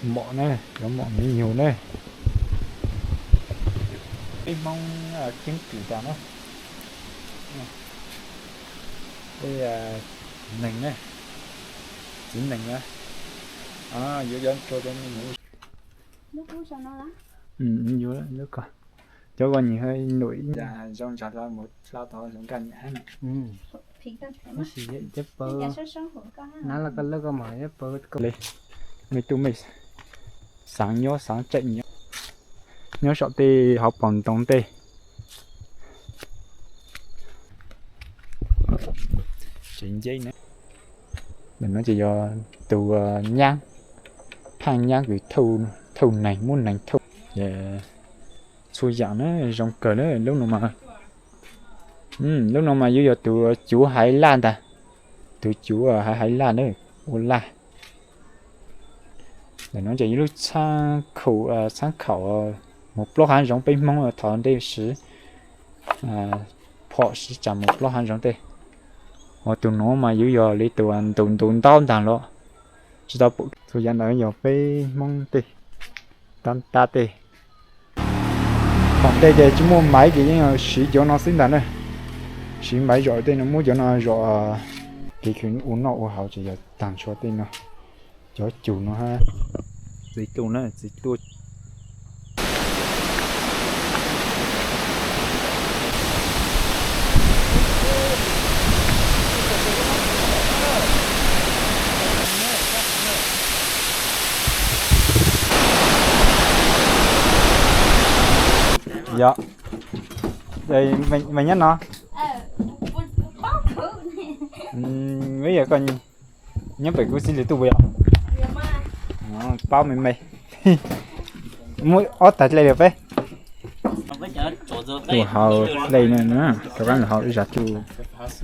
Mom na, cov mom me nyuam na. Peb Hmoob keeb kwm tas na. Peb neeg na, txiv neej na, yuav cov ntsuag cov me nyuam. Yuav lub ko, cov ko nyiam ha num ib zoo ntag hla mus hla tod zoo nkaj nyiam hab na. Tab sis yog ib cov pawg, nab laj koj lawb koj mas ib pawg li, me tub me xaav nyob xaav tseem nyob, nyob saum tej hauv paus ntoo tej. Tsev nceb na. Ntawm no ces yog tus nyab, phaaj nyab kws thauj neeg muab neeg thauj. Txhua yaam na zoo kawg na lub no mas. Lub no mas yuav yog tus cuv haiv laj ntag, tus cuv haiv haiv laj na, ua laj. Ntawm no ces yog lub txhaab khaum, txhaab khaum mus plaub haav zoov, peb Hmoob thov ntej siv phom siv tsam mus plaub haav zoov tej. Ho tus nuav mas yuav yog li tus ntu ntu ntaub ntag los tsis tau pum. Txhua yav ntawd yog peb Hmoob tej, tab tab tej. Tom ntej ces tsis muaj maiv ces yeej yog siv cov no xwb ntag na. Siv maiv zom tej no, muab cov no zom, kev khwv ua noj ua haus ces yog tag nrho tej no. Cov cug no hab, txiv tuaj na, txiv tuaj. Yog, mej nyob no? Yog koj nyob pem kuv xib lwm tuaj puas yog? Paub me me. Muab ob tag dlej rau peb. Tus haus dlej no, rov qab los haus ib zag tsuj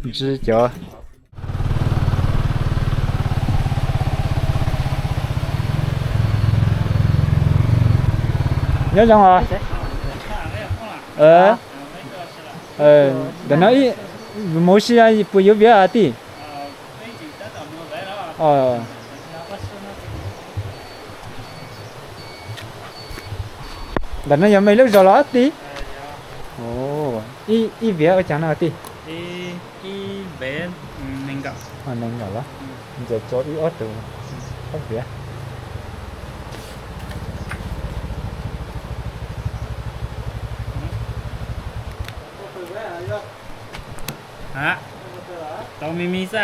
ntsib cov. Nyob zoo os. Ntawm no mus si puas yuav viav tij? Ntawm no yog mej lub zos los tij? Ib viav ua caag no tij? Neeg nkaum los? Ntawm tso ib ob tug, ob viav. Tau me me xwb.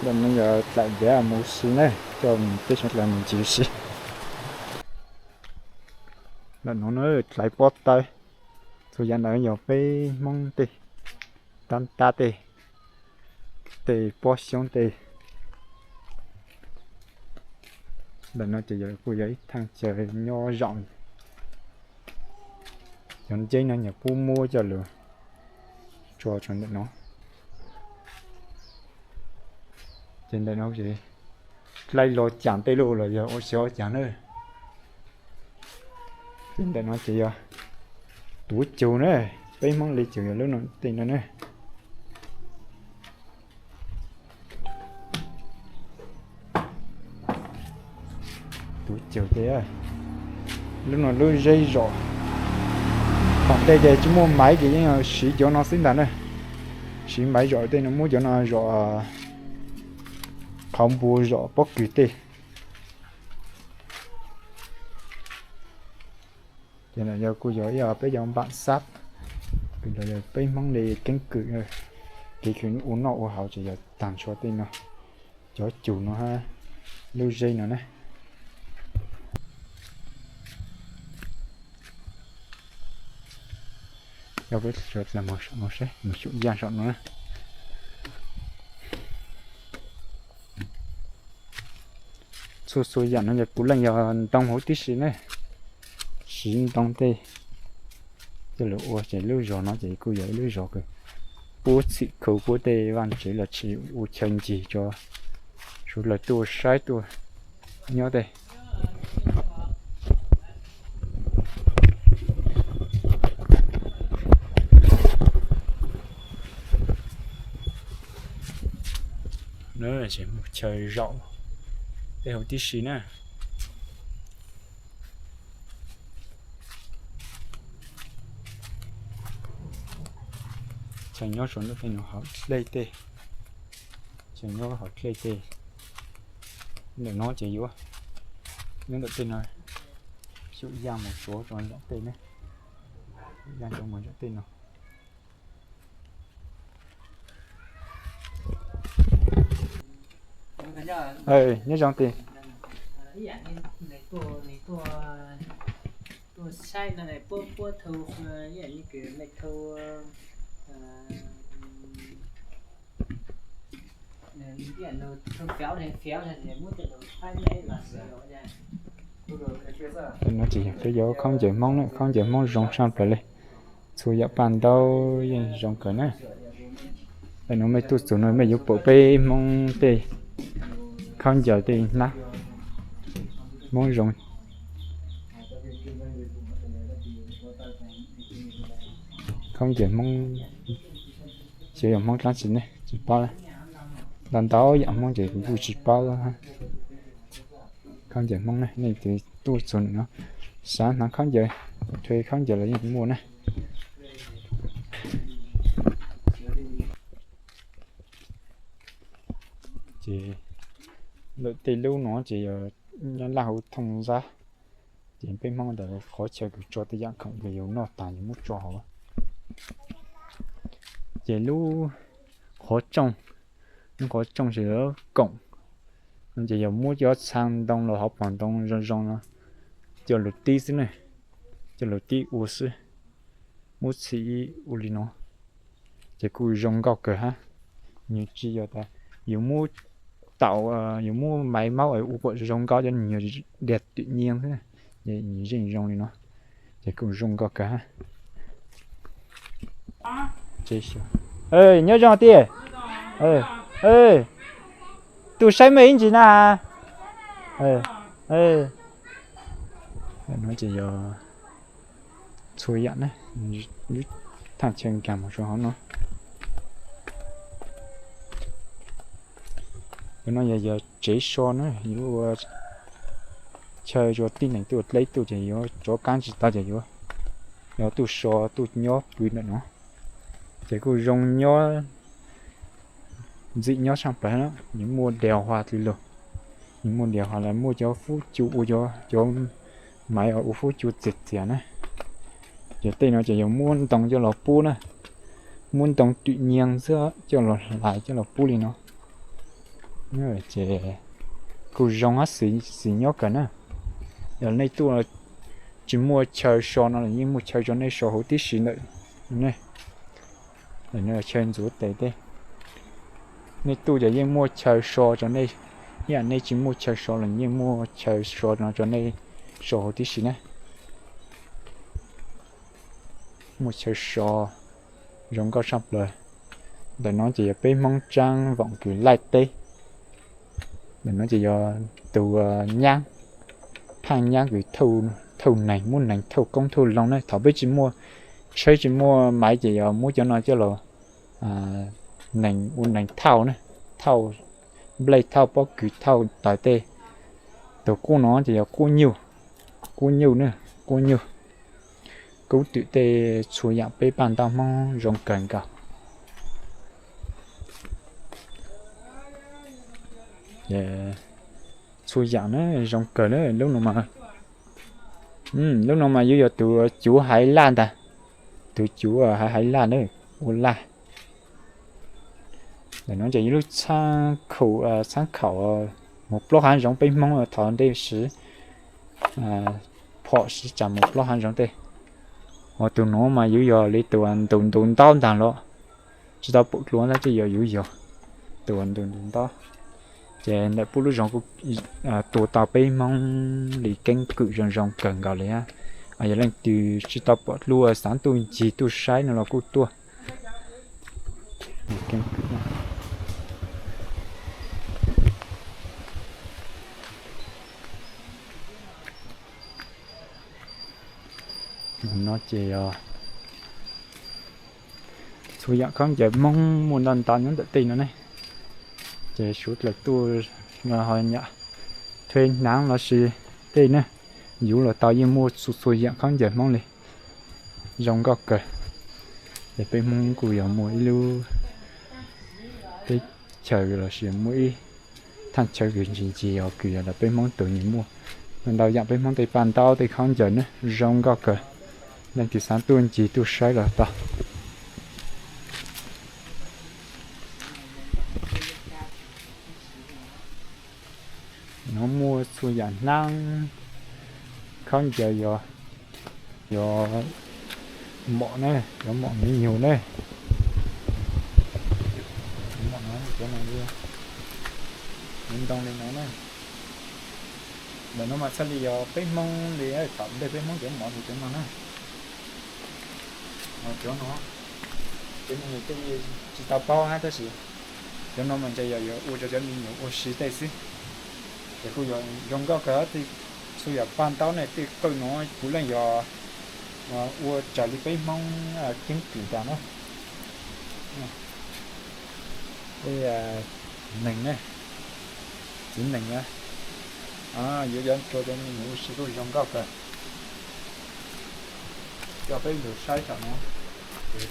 Ntawm no yog dlaim viav mus si na, coj peb suav dlawg mus ntxiv si. Ntawm no dlaim pob tawb, txhua yav ntawd yog peb Hmoob tej, tab tab tej, tej pob xyoob tej. Ntawm no ces kuj yog ib thaaj chaw nyob zoo. Cov nceb no nyuam qhuav muab coj lug tso rau ntawm no. Ces ntawm no dlaim los caam tej lug los yog ua si ua caag na. Ces ntawm no ces yog tuv cug na, peb Hmoob li cug yog lub no tej no na. Tuv cug ces lub no lub zeb zom. Tom ntej ces tsis muaj maiv ces yeej siv cov no xwb ntag na. Siv maiv zom tej no, muab cov no zom qhov npua zom pob kws tej. Ces no yog kuj yog ib peb cov npaam xab, kws yog peb Hmoob li keeb kwm, kev khwv ua noj ua haus ces yog tag nrho tej no. Cov cug no hab lub zeb no na. Coj peb suav dlawg mus saib, mus xyuam yaaj saum no na. Txhua txhua yaam no yog puav leej yog ntoo huv tib si na. Siv ntoo tej coj lug ua ces lub zog no ces kuj yog ib lub zog kws pub txhim khu pub tej vaj tsev los sis ua chaw ncig rau suav dlawg tuaj saib tuaj nyob tej. Chaw zaum tej huv tib si na. Chaw nyob rau ntawm tej no hauv dlej tej, chaw nyob hauv dlej tej. Ntawm no ces yuav nyob ntawm tej no, xyuam yaj mus tsuav rau nram tej ne, yaj rau mus nram tej no. Nyob zoo tiag. No ces peb yuav khaub ncaws Hmoob na, khaub ncaws Hmoob zoo tshaj plaws li. Txhua yam paj ntaub yeej zoo kawg na. Ntawm no mej tuaj txug no mej yuav pum peb Hmoob tej khaub ncaws tej hnab Hmoob zoo. Khaub ncaws Hmoob xyov yog Hmoob dlaab tsi ne tsis paub. Ntau ntau yam Hmoob ces kuv kuj tsis paub. Khaub ncaws Hmoob ne, nej tuaj txug no xav hnav khaub ncaws, thuê khaub ncaws los yeej muaj na. Ces lawm tej lub no ces yog nyob laj hauv thooj zab. Ces peb Hmoob ntawd qhov chaw kws tso tej yam khoom kws yus noj tas yus muab tso hauv. Ces lub qhov rooj, lub qhov rooj ces koom no ces yog muab cov txhaa ntoo los hauv pom ntoo zoo zoo no coj los tib xwb ne, coj los tib ua xwb, muab txhim ua li no. Ces kuj zoo nkauj kawg hab. Nws tsis yog tas yus muab taum, yus muab maiv maub ua kom zoo nkauj cov, nws yog diag twm nyiaj xwb, nws yeej zoo li no. Ces kuj zoo nkauj kawg hab. Nyob zoo tiag. Tuaj saib mej ib ntsis na. No ces yog txhua yam na, lub thaaj chaw nkaag mus rau hauv no. Cov no yog, yog tsev so na, yuav ua chaw rau tib neeg tuaj dleb tuaj ces yuav rov qaab tsis tau ces yuav, yuav tuaj so tuaj nyob pw ntawm no. Ces kuj zoo nyob, ntxim nyob tshaj plaws na, nws muaj điều hòa li lug. Nws muaj điều hòa los muaj cov fwj cub ua, cov maiv ua fwj cub txias txias na. Ces tej no ces yog muab ntoo coj los pub na, muab ntoo twm nyiaj xwb coj los hlais coj los pub li no. Ces kuj zoo hab, xis nyob kawg na. Yog nej tuaj tsis muaj chaw so no los yeej muaj chaw rau nej so huv tib si ntawm ne. Chaw ntxuav tes tej, nej tuaj ces yeej muaj chaw so rau nej, ib yam nej tsis muaj chaw so los yeej muaj chaw so no rau nej so huv tib si na. Muaj chaw so zoo nkauj tshaj plaws. Ntawm no ces yog peb Hmoob tsaab voom kws laij teb. Ntawm no ces yog tus nyaab, phaaj nyaab kws thauj neeg, muab neeg thauj koob thauj loo na. Thaum peb tsis muaj tsheb tsis muaj maiv ces yog muab cov no coj los neeg ua neeg thauj na, thauj nplej thauj pob kws thauj tawv tej. Tus quaj no ces yog quaj nyuj, quaj nyuj na, quaj nyuj. Kub twm tej txhua yaam peb paj ntaub Hmoob zoo kawg nkaus. Txhua yaam na zoo kawg na. Lub no mas, lub no mas yuav yog tus cuv haiv laj ntag, tus cuv haiv, haiv laj na, ua laj. Ntawm no ces yog lub txhaab khaum, txhaab khaum mus plaub haav zoov, peb Hmoob thov ntej siv phom siv tsa mus plaub haav zoov tej. Ho tus nuav mas yuav yog li tus ntu ntu ntaub ntag los, tsis tau pum dlua tab sis yog yuav yog tus ntu ntu ntaub. Ces ntawm pub lub zoov kuj tua tau peb Hmoob li keeb kwm zoo zoo kawg nkaus li. Yog leej twg tsis tau pom dlua xav tuaj ncig tuaj saib no los kuj tuaj. Keeb kwm na. No ces yog txhua yam khaub ncaws Hmoob muaj ntau ntau nyob ntawm tej no ne. Ces suav dlawg tuaj no ho nyam thuê hnaav los sis tej ne, yuav los tau yeej muaj txhua txhua yam khaub ncaws Hmoob li, zoo nkauj kawg. Ces peb Hmoob kuj yog muaj ib lub teb chaws los sis muaj ib thaj chaw kws ntsis ntsis os kws yog peb Hmoob tus nws muaj ntau yam peb Hmoob tej paj ntaub tej khaub ncaws ne zoo nkauj kawg. Leej twg xav tuaj ncig tuaj saib los tau. No muaj txhua yam hnaav khaub ncaws, yog mom ne, yog mom me nyuam ne. Ntoo li no na. Ntawm no mas txhaj li yog peb Hmoob li, thaum ntej peb Hmoob cov mov li cov no na. Cov no, cov no tej tsis tau paub hab tab sis cov no mas ntshe yog yuav ua rau cov me nyuam ua si tej xwb. Ces kuj yog zoo nkauj kawg, txhua yam paj ntaub ne tej qwj no puav leej yog ua raws li peb Hmoob keeb kwm tas na. Peb neeg ne, txiv neeg na, yuav cov rau cov me nyuam ua si kuj zoo nkauj kawg. Coj peb mus saib saum no,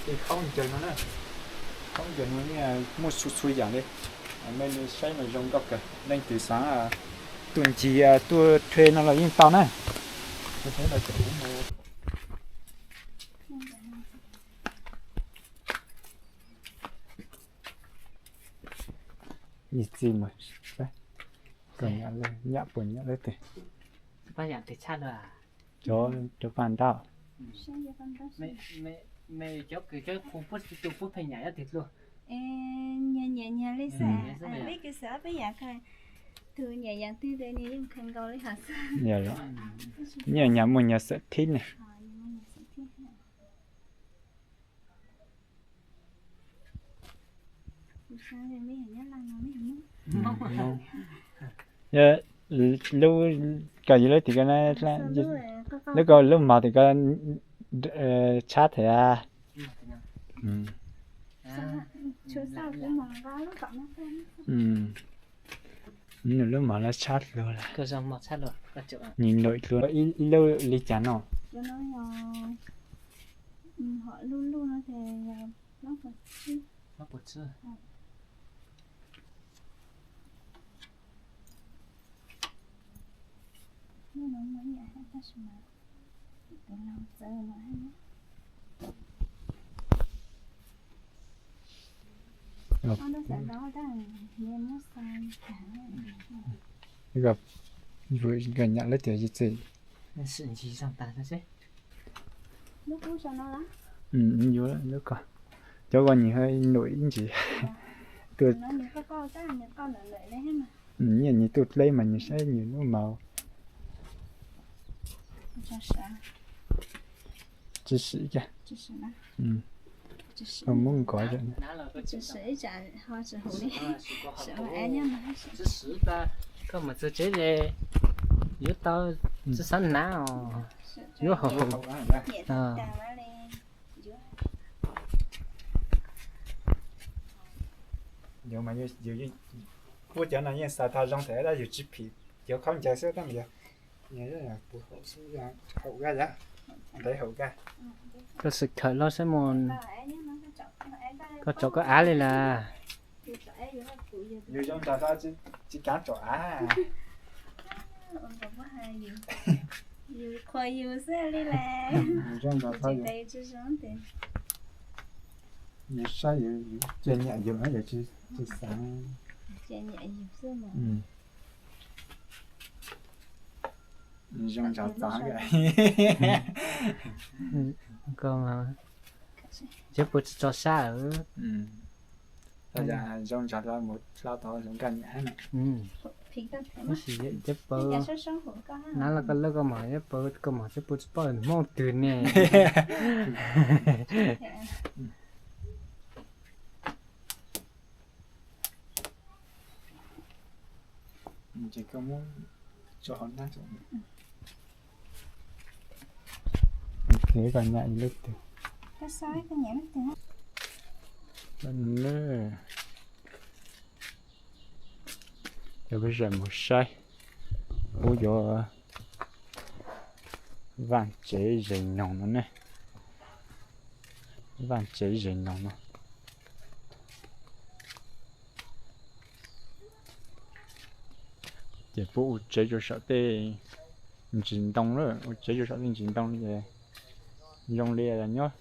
tej khaub ncaws no na, khaub ncaws no yeej muaj txhua txhua yam li. Mej li saib mas zoo nkauj kawg, leej twg xav tuaj ncig tuaj thuê no los yeej tau na. Ib txij mas, nyam puas nyam lawm tes. Cov paj ntaub. Nyias nyam muaj nyuag xwm thib ne. Lub koj yog lub tim ko, lub ko lub mos tim ko tshab thiab. Nws lub mos no tshab dlua lawm. Nws num dlua ib lub li cas no. Koj nyam lawm tias ib txij. Yuav lub ko, cov ko nws num ib ntsis. Nyiam nws tuaj dleb mas nws saib nws lub mos. Tsis sim kiag. Muab nkov. Koj mus txog tsev es yuav tau, tsis xav hnav os, yuav haus. Puab cov no yeej xav tau zoo tas tab yus tsis phim cov khaub ncaws xwb tab mas yog puv haum xwb, haum gaj yam, ntev haum gaj. Koj xwm khawm los saib mus, koj tsom koj av li las. Yus zoo nrog tau tsis kav tsom av. Yus qhuas yus xwb li las. Yus zoo nrog tau, yus saib yus ces nyiam yus, yus tsis xav. Zoo nrog tau. Koj mas, yog puas tsis tso sab. Zoo nrog tau mus hlo tau zoo nkauj nyiam. Tab sis cov paub, nab los koj lawv koj mom, cov paub koj mom cov puas tsis paub Hmoob twg ne. Ces koj muab tso hauv nab tso. Ces koj nyam ib lub twg. Cov peb zam mus saib, pub yuav vaj tsev zes noog no ne. Vaj tsev zes noog no. Ces pub ua tsev rau saum tej ntsis ntoo lawm, ua tsev rau saum tej ntsis ntoo li ces zoo li nyob,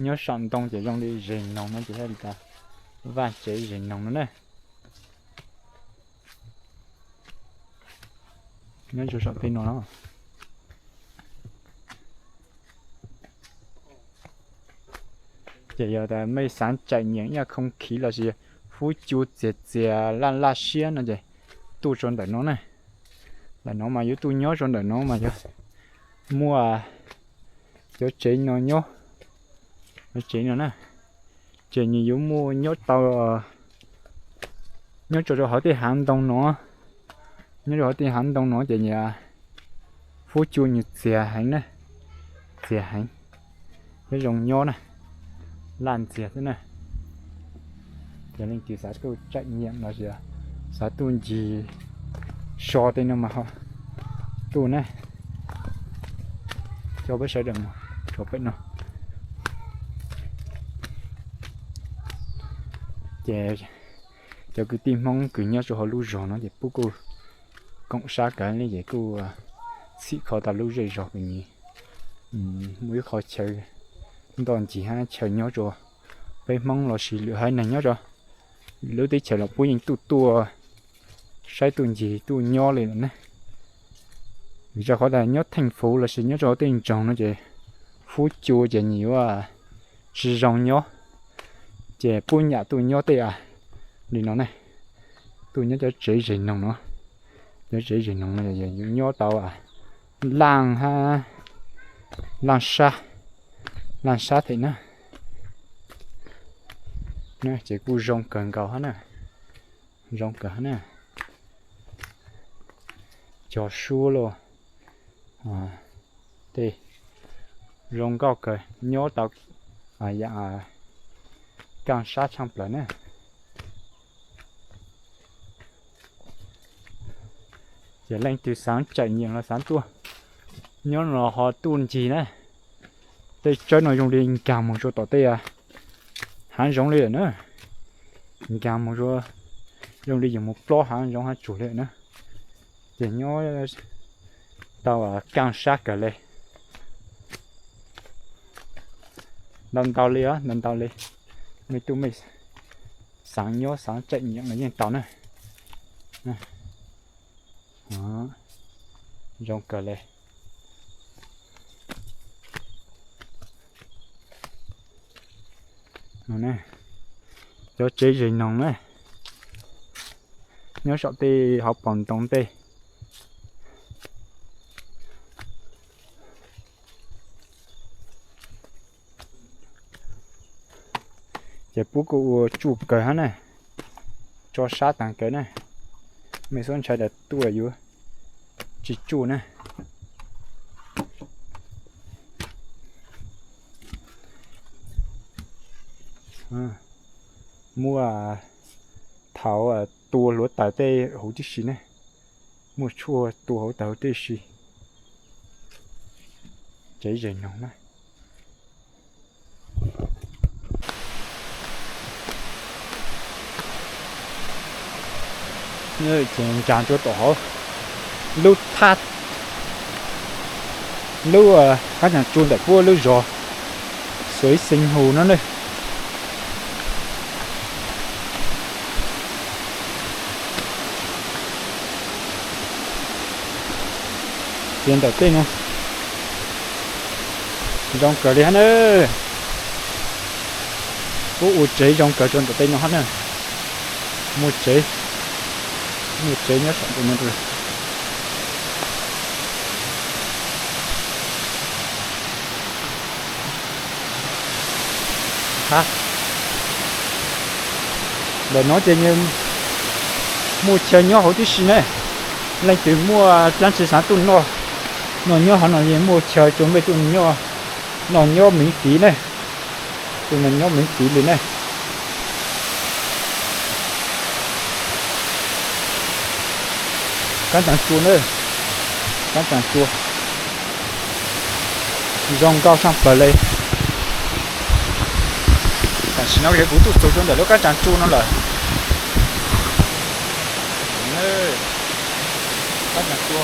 nyob saum ntoo ces zoo li zes noog no ces thiaj li cas vaj tsev zes noog no ne. Nyob rau saum tej no. Ces yog tas mej xav tsaim nyiam ib yam khoom khiv lossis hub cu txias txias laj laj siab no ces tuaj rau ntawm no na. Ntawm no mas yuav tuaj nyob rau ntawm no mas yog muaj cov tsev no nyob, cov tsev no na, ces nws yuav muaj nyob tau, nyob rau rau hauv tej hav ntoo no, nyob rau hauv tej hav ntoo no ces nyias hub cu nws txias heev na, txias heev, thiab zoo nyob na, laj ntxiag xwb na. Ces leej twg xav tuaj tsaim nyiam lossis xav tuaj ncig so tej no mas ho tuaj na. Coj peb sawv daws mus rau pem no. Ces cov kwv tij Hmoob kws nyob rau hauv lub zos no ces pub kuj koom sab kawg li ces kuj txhim kho tau lub zej zog kws nyias muaj ib qho chaw ntoj ncig hab chaw nyob rau peb Hmoob lossis lwm haiv neeg nyob rau lub teb chaws los puab yeej tuaj tuaj saib tuaj ncig tuaj nyob li lawm ne. Vim rau qhov tas nyob theej fuv lossis nyob rau tej nroog no ces hub cu ces nyias yuav tsis zoo nyob, ces puab nyam tuaj nyob tej li no ne, tuaj nyob cov tsev zes noog no. Cov tsev zes noog no yuav nyob tau laaj hab, laaj sab, laaj sab them na. Ces kuj zoo kawg nkaus hab na, zoo kawg hab na. Cog suab lauj, tej zoo nkauj kawg, nyob tau yam kaaj sab tshaaj plaws na. Ces leej twg xaav tsaim nyiam los xaav tuaj nyob no ho tuaj ncig na. Tej tsawb no zoo li nkaag moog rua tom tej haav zoov li lawm na. Nkaag moog rua, zoo li yog moog plob haav zoov haav tsuag li lawm na. Ces nyob tau kaaj sab kawg le. Ntau ntau li os, ntau ntau li. Mej tub mej xaav nyob xaav tsaim nyiam los yeej tau na. Zoo kawg le. Cov tsev zes noog na, nyob saum tej hauv paus ntoo tej. Ces puab kuj ua tsuj kawg hab na, tso sab taag kawg na. Mej xob ntshai tas tuaj yuav tsis tsuj na. Muaj thaud tua hluav taws tej huv tib si ne, muaj tshuaj tua hluav taws huv tib si. Tsev zes noog na. Ces nraag rua tom hauv lub thaj, lub qab nyaag tsu ntawm puab lub zos Xuav Xeeb Hu no ne. Ces ntawm tej no zoo kawg li hab na. Puab ua tsev zoo kawg rua ntawm tej no hab na. Muaj tsev, muaj tsev nyob saum tej no. Ntawm no ces nws, Muaj chaw nyob hauv tib si ne. Leej twg muaj dlaab tsi xaav tuaj noj, noj nyob hauv no yeej muaj chaw rua mej tuaj noj, noj nyob miv fiv ne. Tuaj noj nyob miv fiv li ne. Kaab tsaas tsua na, kaab tsaas tsua zoo nkauj tshaaj plawg le. Tam sim no kuv tuaj txug rua ntawm lub kaab tsaas tsua no lawm. Kaab tsaas tsua.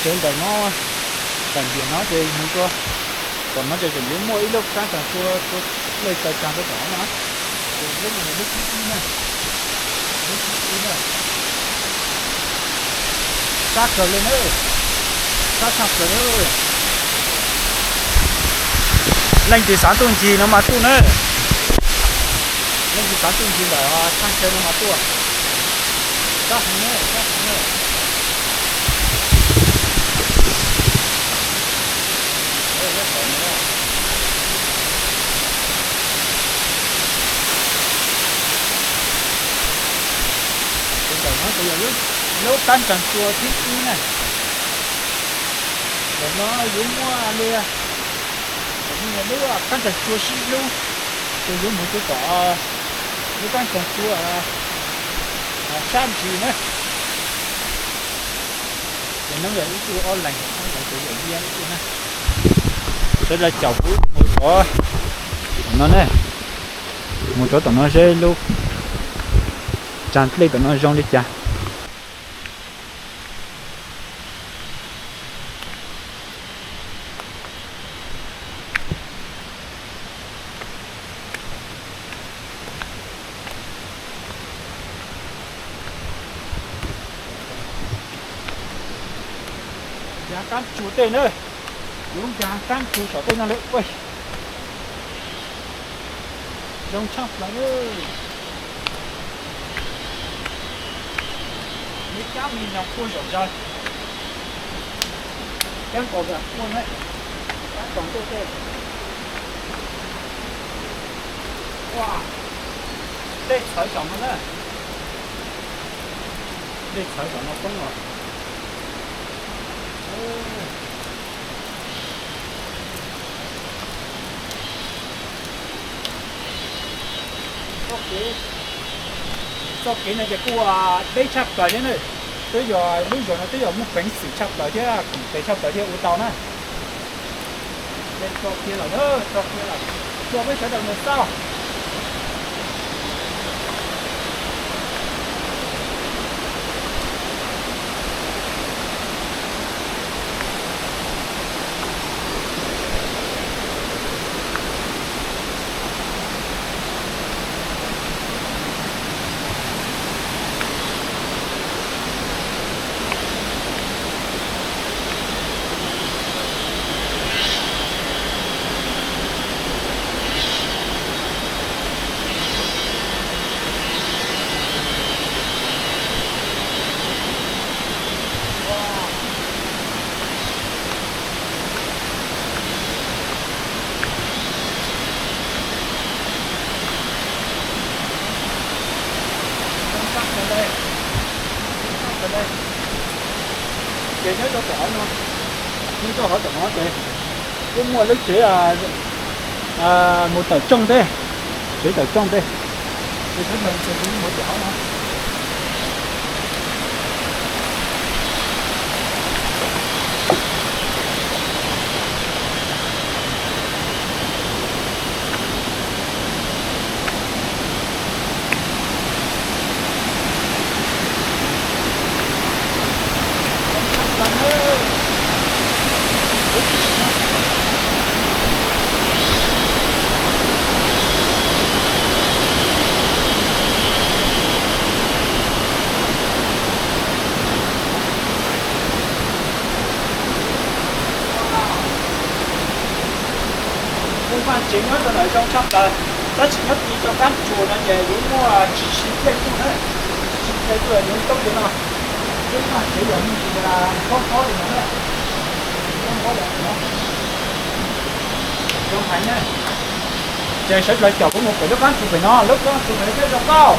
Ces ntawm no, tam sim no ces mus rua tom no ces tseem yuav muaj ib lub kaab tsaas tsua, tsua dlej taw tsaag rua tom no na. Ces lub no yog lub thib ib na, lub thib ib na. Sab kawg le na, sab tshaj plaws na. Leej twg xaav tuaj ncig no mas tuaj na. Leej twg xaav tuaj ncig ntawm thaaj chaw no mas tuaj. Sab heev na, sab heev na. Ntawm no ces yog lub kaab tsaas tsua thib ib na. Ntawm no yuav muaj li, lub kaab tsaas tsua sib hlub, ces yuav mus rua tom lub kaab tsaas tsua sab ntsis na. Ces no yog ib tug ob leeg, ob leeg ces yawm yij ib tug na. Sawv daws caum kuv mus rov tom no ne, mus rov tom no seb lub tsaag dlej tom no zoo li cas. Ncaag kaab tsua tej na, yuav ncaag kaab tsua saum tej no lawm. Zoo tshaj plaws na. Muaj cab me noog quaj zom zaws. Cab nqos vam quaj na, cab nqos ntuj tej. Ua, dlej txhawv saum no na. Dlej txhawv saum no poob os. Txoj kev no ces kuj deb tshaj plaws thiab na. Twb yog lub zog no twb yog muaj peev xwm tshaj plaws thiab, khoom pes tshaj plaws thiaj ua tau na. Tso kiag lawm, tso kiag lawm, coj peb sawv daws mus xauj. Ces nyob rau tom no, nyob rau hauv tom no ces kuj muaj lub tsev mus tawm rooj tej, tsev tawm rooj tej. Ces sawv daws mus txog mus tom hauv no. Kuj vaaj tsev nyob rau ntawm zoo tshaj plaws, tab sis nyob ti rau kaab tsuas no ces yuav muaj tsis sib dlej tuaj na, tsis sib dlej tuaj yuav ntub li no. Peb vaaj tsev yog me ntsis nqab nqob li no na, nqob nqob yog no, zoo Ces sawv dlawg caum kuv mus pem lub qab ntug pem no, lub qab ntug pem no thiaj zoo nkauj.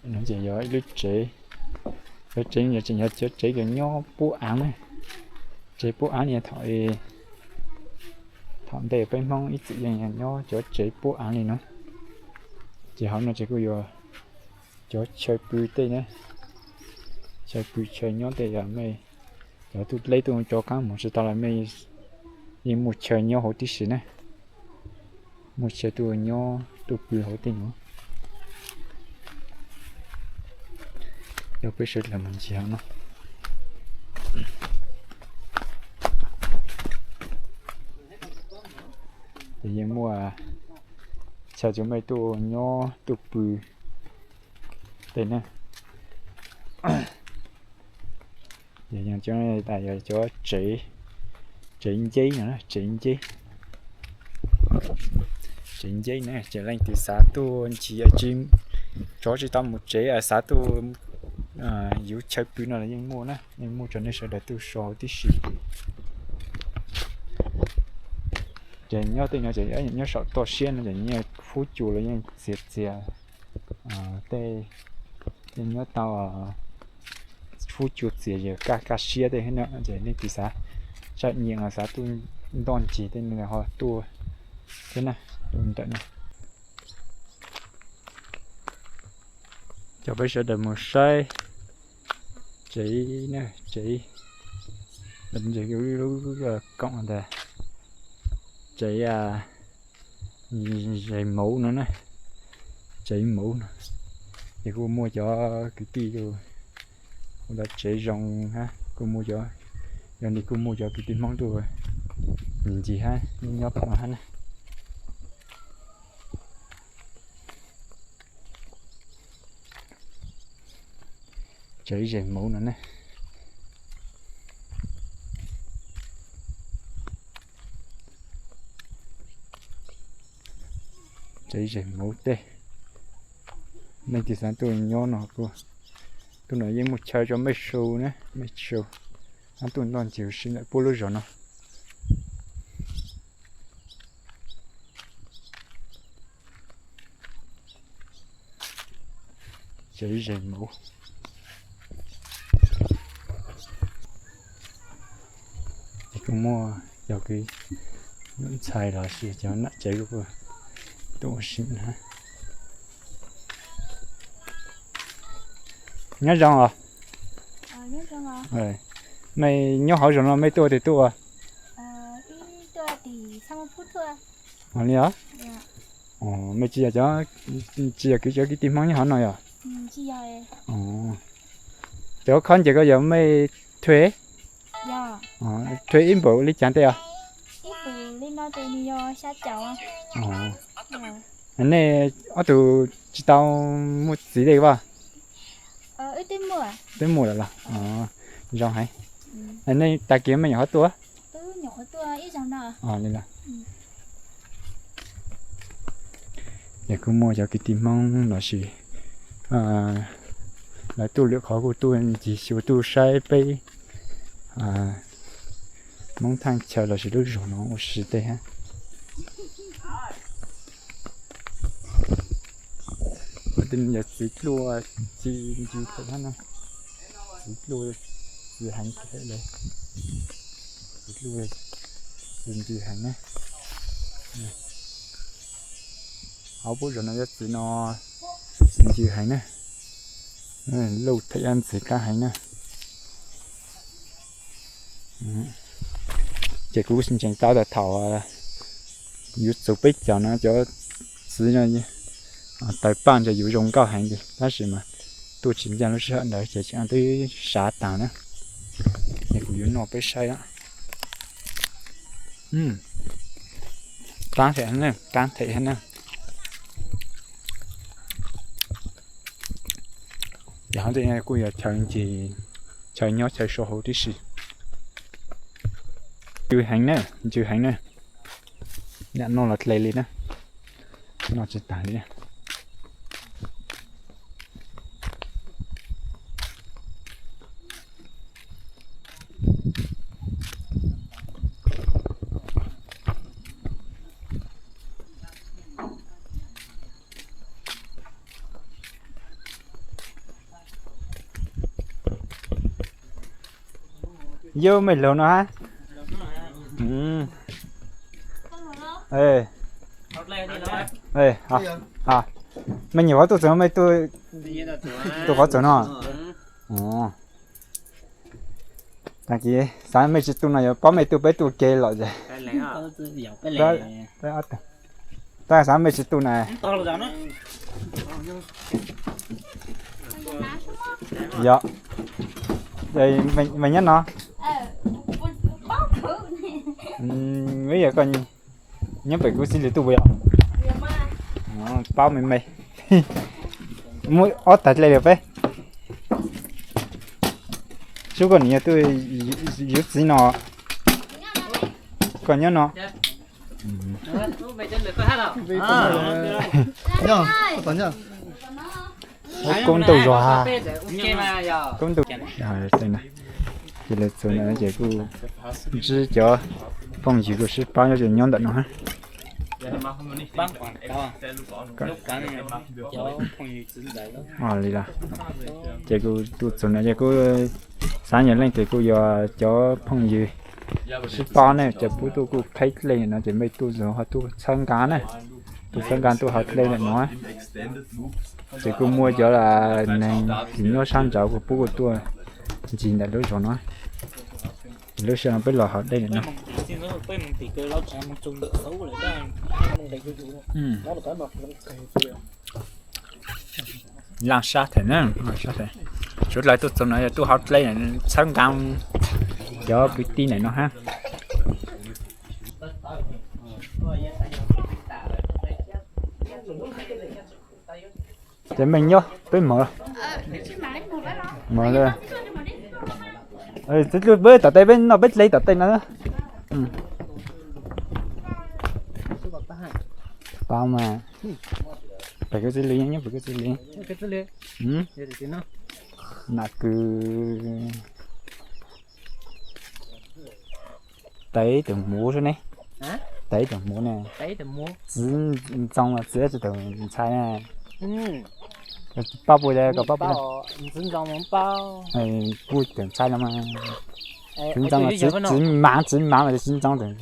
No ces yog ib lub tsev, lub tsev no tseem yog cov tsev uas nyob pub av na. Tsev pub av no thaum, thaum ntej peb Hmoob ib txwm yeej nyob cov tsev pub av li no. Ces hauv no ces kuj yog cov chaw pw tej na, chaw pw chaw nyob tej, yog mej cov tuaj dleb tuaj rov qab mus tsis tau los mej yeej muaj chaw nyob hauv tib si na. Muaj chaw tuaj nyob tuaj pw hauv tej no. Coj peb sawv daws mus ncig no. Ces yeej muaj chaw rau mej tuaj nyob tuaj pw tej na. Yog cov, yog cov tsev, tsev nceb no, tsev nceb. Tsev nceb na, ces leej twg xav tuaj ncig, tsis, tsov tsis tau mus tsev, xav tuaj yuav chaw pw no los yeej muaj na, yeej muaj rau nej sawv daws tuaj so tib si. Ces nyob tej no ces nyob saum toj siab no ces nyiaj fub cua los yeej txias txias, tej, tej nyob tau fub cua txias yog kaj kaj siab tej no ces leej twg xav tshaj nyiam xav tuaj ntoj ncig tej no ho tuaj thiab na, tuaj ntawm no. Coj peb sawv daws mus saib tsev, tsev, lub koom ntawd, tsev zes mauv no na, tsev mauv no. Ces kuj muaj cov kwv tij ua tsev zoo hab, kuj muaj cov, yog li kuj muaj cov kwv tij Hmoob tuaj ncig hab nyob tom no hab na. Tsev zes mauv no ne. Tsev zes mauv tej. Leej twg xav tuaj nyob no kuj, tuaj no yeej muaj chaw rau mej su na, mej su, hab tuaj ntoj ncig ua si ntawm puab lub zos no. Tsev zes mauv. Kuj muaj cov kwv ntxhais los sis cov nam tsev kuj tuaj ua si na. Nyob zoo os. Mej nyob hauv zos no mej tuaj ua twg tuaj ua? Li os. Mej tsis yog, tsis yog kwv, cov kwv tij Hmoob nyob hauv no yog? Cov khob ncaws ko yog mej thuê? Thuê ib npaum li cas tej os? Nej ob tug tsis tau muaj txiv tej vaj? Twb muaj lawm los? Zoo heev. Nej tag kis me nyuam qhuav tuaj? Li los. Ces kuj muaj cov kwv tij Hmoob los sis lawv tuaj lwm qhov kuj tuaj ncig xyuas tuaj saib peb Hmoob thaj chaw los sis lub zos no ua si tej hab. Yog txiv dluj txiv ncw, txiv dluj txiv heev, txiv dluj txiv ncw heev na. Hauv pub zos no yog txiv no txiv ncw heev na. Luj thiab ntxiv qab heev na. Ces kuv ntseeg tau thaum yuav txug peb caug no cov txiv no taws paj ntawd yuav zoo nkauj heev li, tab sis mas tuaj tsis ncaj lub sij hawm ntawd ces twb sav taag na. Ces kuv yuav noj peb saib. Qab them, qab them na. Ces hov ntej kuj yog chaw ncig, chaw nyob chaw so hauv tib si. Ncw heev na, ncw heev na. Yam noj los dle li na, noj tsis tag li. Yog mej laug no hab? Mej nyuam qhuav tuaj txug no, mej tuaj qhov txug no. Tag kis xav mej tsis tu no yuav paub mej tuaj peb tuaj ke lawm ces. Tab xav mej tsis tu na. Yog, mej nyob no. Yog koj nyob pem kuv txiv lws tuaj puas yog? Paub me me. Muab ob tag dle rau peb. Sub koj niam yog tuaj yuav txiv no. Koj nyob no. Koob ntuj zog ha. Koob ntuj. Ces lawv txug no ces kuj ntsib cov phooj ywg kuj sib paub nyob ces nyob ntawm no hab. Li los ces kuj tuaj txug no ces kuj xav yog leej twg kuj yog cov phooj ywg sib paub ne ces pub tuaj kuj qheb dlej no ces mej tuaj txug ho tuaj txhawb nqa na. Tuaj txhawb nqa tuaj haus dlej ntawm no. Ces kuj muaj cov neeg tim nyob sab nraud kuj pub kuj tuaj ncig ntawm lub zos no. Lub sij hawm no peb los haus dlej ntawm no. Laj sab theem na, sab theem. Suav dlawg tuaj txug no yog tuaj haus dlej txhawb nqa cov kwv tij ntawm no hab. Ces mej nyob peb mog. Mog, peb tom tej peb noj peb dlej tom tej no. Paub mas. Pem kuv txiv lws, nyob pem kuv txiv lws. Nam kws tawv ib tug hmuv sub ne. Tawv ib tug hmuv ne. Txiv ntxoo los txiv tsis tawm ntxhais ne. Paub puas, koj paub puas? Kuj tawm ntxhais los mas. Txiv ntxoo los txiv, txiv mav, txiv mav mas txiv ntxoo tawm.